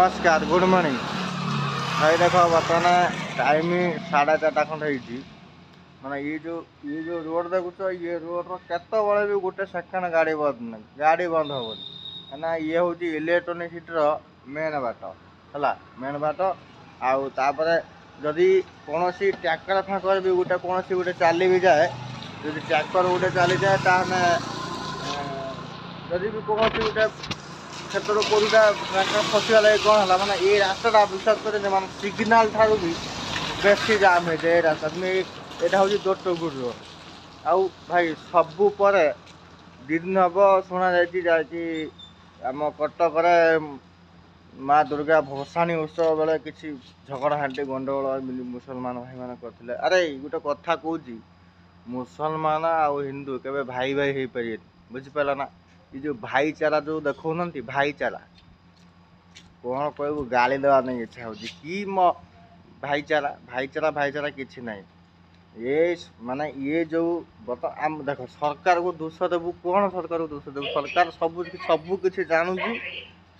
ନମସ୍କାର, good morning ଭାଇ। ଦେଖ, ବର୍ତ୍ତମାନ ଟାଇମ୍ 4:30 ଖଣ୍ଡେ ହେଇଛି। ମାନେ ଇଏ ଯେଉଁ ରୋଡ଼ ଦେଖୁଛ, ଇଏ ରୋଡ଼ର କେତେବେଳେ ବି ଗୋଟେ ସେକେଣ୍ଡ ଗାଡ଼ି ବନ୍ଦ ନାହିଁ, ଗାଡ଼ି ବନ୍ଦ ହେବନି। କାହିଁକିନା ଇଏ ହେଉଛି ଇଲେକ୍ଟ୍ରୋନିକ୍ ସିଟିର ମେନ୍ ବାଟ ହେଲା, ମେନ୍ ବାଟ। ଆଉ ତାପରେ ଯଦି କୌଣସି ଟ୍ୟାଙ୍କର ଫାଙ୍କର ବି ଗୋଟେ କୌଣସି ଗୋଟେ ଚାଲି ବି ଯାଏ, ଯଦି ଟ୍ୟାଙ୍କର ଗୋଟେ ଚାଲିଯାଏ, ତାହେଲେ ଯଦି ବି କୌଣସି ଗୋଟେ କ୍ଷେତ୍ରରୁ କୋଉଟା ଟ୍ରାକ୍ଟର ଫସିଗଲା କି କ'ଣ ହେଲା, ମାନେ ଏଇ ରାସ୍ତାଟା ବିଶ୍ୱାସ କରିନି, ମାନେ ସିଗ୍ନାଲ ଠାରୁ ବି ବେଶୀ ଜାମ୍ ହେଇଯାଏ ଏ ରାସ୍ତା। ତୁମେ ଏଇଟା ହେଉଛି ଦୋଟଗୁଡ଼ ରୋଡ଼। ଆଉ ଭାଇ, ସବୁ ପରେ 2 ଦିନ ହେବ ଶୁଣାଯାଇଛି ଯାହାକି ଆମ କଟକରେ ମା ଦୁର୍ଗା ଭସାଣି ଉତ୍ସବ ବେଳେ କିଛି ଝଗଡ଼ାଝାଣ୍ଟି, ଗଣ୍ଡଗୋଳ ମୁସଲମାନ ଭାଇମାନେ କରିଥିଲେ। ଆରେ, ଗୋଟେ କଥା କହୁଛି, ମୁସଲମାନ ଆଉ ହିନ୍ଦୁ କେବେ ଭାଇ ଭାଇ ହେଇପାରିବେନି, ବୁଝିପାରିଲ ନା? ଏ ଯେଉଁ ଭାଇଚାରା ଯେଉଁ ଦେଖାଉନାହାନ୍ତି, ଭାଇଚାରା କ'ଣ କହିବୁ, ଗାଳି ଦେବା ପାଇଁ ଇଚ୍ଛା ହେଉଛି କି ମୋ ଭାଇଚାରା, ଭାଇଚାରା, ଭାଇଚାରା କିଛି ନାହିଁ। ଏ ମାନେ ଇଏ ଯେଉଁ ବର୍ତ୍ତମାନ ଆମ ଦେଖ, ସରକାରକୁ ଦୋଷ ଦେବୁ କ'ଣ? ସରକାରକୁ ଦୋଷ ଦେବୁ? ସରକାର ସବୁ ସବୁ କିଛି ଜାଣୁଛି,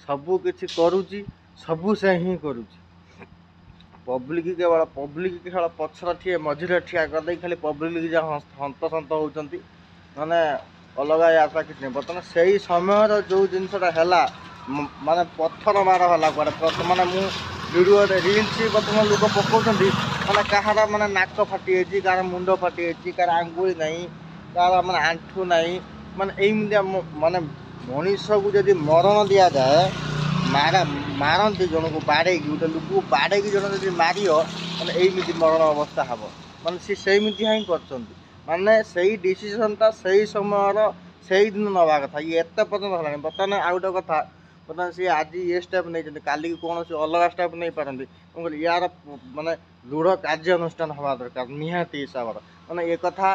ସବୁ କିଛି କରୁଛି, ସବୁ ସେ ହିଁ କରୁଛି। ପବ୍ଲିକ କେବଳ ପବ୍ଲିକ କେବଳ ପଛରେ ଠିଆ, ମଝିରେ ଠିଆ କରିଦେଇ ଖାଲି ପବ୍ଲିକ ଯାହା ହନ୍ତସନ୍ତ ହେଉଛନ୍ତି, ମାନେ ଅଲଗା ୟା କିଛି ନାହିଁ। ବର୍ତ୍ତମାନ ସେଇ ସମୟର ଯେଉଁ ଜିନିଷଟା ହେଲା, ମାନେ ପଥର ମାଡ଼ ହେଲା କୁଆଡ଼େ, ମାନେ ମୁଁ ଭିଡ଼ିଓରେ ରିଲ୍ସ ବର୍ତ୍ତମାନ ଲୋକ ପକାଉଛନ୍ତି, ମାନେ କାହାର ମାନେ ନାକ ଫାଟିଯାଇଛି, କାହାର ମୁଣ୍ଡ ଫାଟିଯାଇଛି, କାହାର ଆଙ୍ଗୁଳି ନାହିଁ, କାହାର ମାନେ ଆଣ୍ଠୁ ନାହିଁ। ମାନେ ଏଇମିତିଆ ମାନେ ମଣିଷକୁ ଯଦି ମରଣ ଦିଆଯାଏ, ମାରନ୍ତି ଜଣକୁ ବାଡ଼େଇକି, ଗୋଟେ ଲୋକକୁ ବାଡ଼େଇକି ଜଣେ ଯଦି ମାରିବ, ମାନେ ଏଇମିତି ମରଣ ଅବସ୍ଥା ହେବ। ମାନେ ସେ ସେଇମିତିଆ ହିଁ କରିଛନ୍ତି। ମାନେ ସେଇ ଡିସିସନ୍ଟା ସେଇ ସମୟର ସେଇଦିନ ନେବା କଥା, ଇଏ ଏତେ ପର୍ଯ୍ୟନ୍ତ ହେଲାଣି। ବର୍ତ୍ତମାନ ଆଉ ଗୋଟେ କଥା, ବର୍ତ୍ତମାନ ସିଏ ଆଜି ଏ ଷ୍ଟେପ୍ ନେଇଛନ୍ତି, କାଲିକି କୌଣସି ଅଲଗା ଷ୍ଟେପ୍ ନେଇପାରନ୍ତି। କ'ଣ କହିଲି, ୟାର ମାନେ ଦୃଢ଼ କାର୍ଯ୍ୟାନୁଷ୍ଠାନ ହେବା ଦରକାର ନିହାତି ହିସାବରେ। ମାନେ ଏ କଥା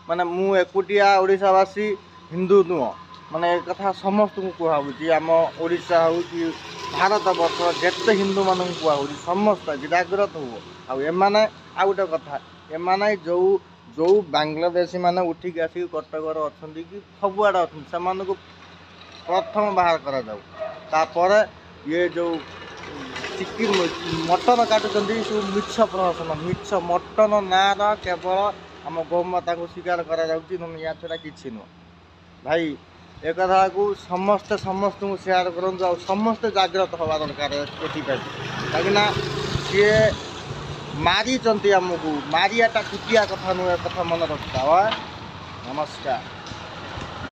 ମାନେ ମୁଁ ଏକୁଟିଆ ଓଡ଼ିଶାବାସୀ ହିନ୍ଦୁ ନୁହଁ, ମାନେ ଏ କଥା ସମସ୍ତଙ୍କୁ କୁହାହେଉଛି। ଆମ ଓଡ଼ିଶା ହେଉ କି ଭାରତ ବର୍ଷର ଯେତେ ହିନ୍ଦୁମାନଙ୍କୁ କୁହାହେଉଛି, ସମସ୍ତେ ଜାଗ୍ରତ ହୁଅ। ଆଉ ଏମାନେ, ଆଉ ଗୋଟେ କଥା, ଏମାନେ ଯେଉଁ ଯେଉଁ ବାଂଲାଦେଶୀ ମାନେ ଉଠିକି ଆସିକି କଟକରେ ଅଛନ୍ତି କି ସବୁଆଡ଼େ ଅଛନ୍ତି, ସେମାନଙ୍କୁ ପ୍ରଥମ ବାହାର କରାଯାଉ। ତାପରେ ଇଏ ଯେଉଁ ଚିକେନ ମଟନ କାଟୁଛନ୍ତି, ସବୁ ମିଛ ପ୍ରହସନ, ମିଛ। ମଟନ ନାଁର କେବଳ ଆମ ଗୋମାତାଙ୍କୁ ଶିକାର କରାଯାଉଛି, ନହେଲେ ୟା ଛଡ଼ା କିଛି ନୁହଁ। ଭାଇ, ଏ କଥାକୁ ସମସ୍ତେ ସମସ୍ତଙ୍କୁ ସେୟାର କରନ୍ତୁ ଆଉ ସମସ୍ତେ ଜାଗ୍ରତ ହେବା ଦରକାର ଏଥିପାଇଁ। କାହିଁକିନା ସିଏ ମାରିଛନ୍ତି ଆମକୁ, ମାରିବାଟା ଛୋଟିଆ କଥା ନୁହେଁ, କଥା ମନେ ରଖିଥାଅ। ନମସ୍କାର।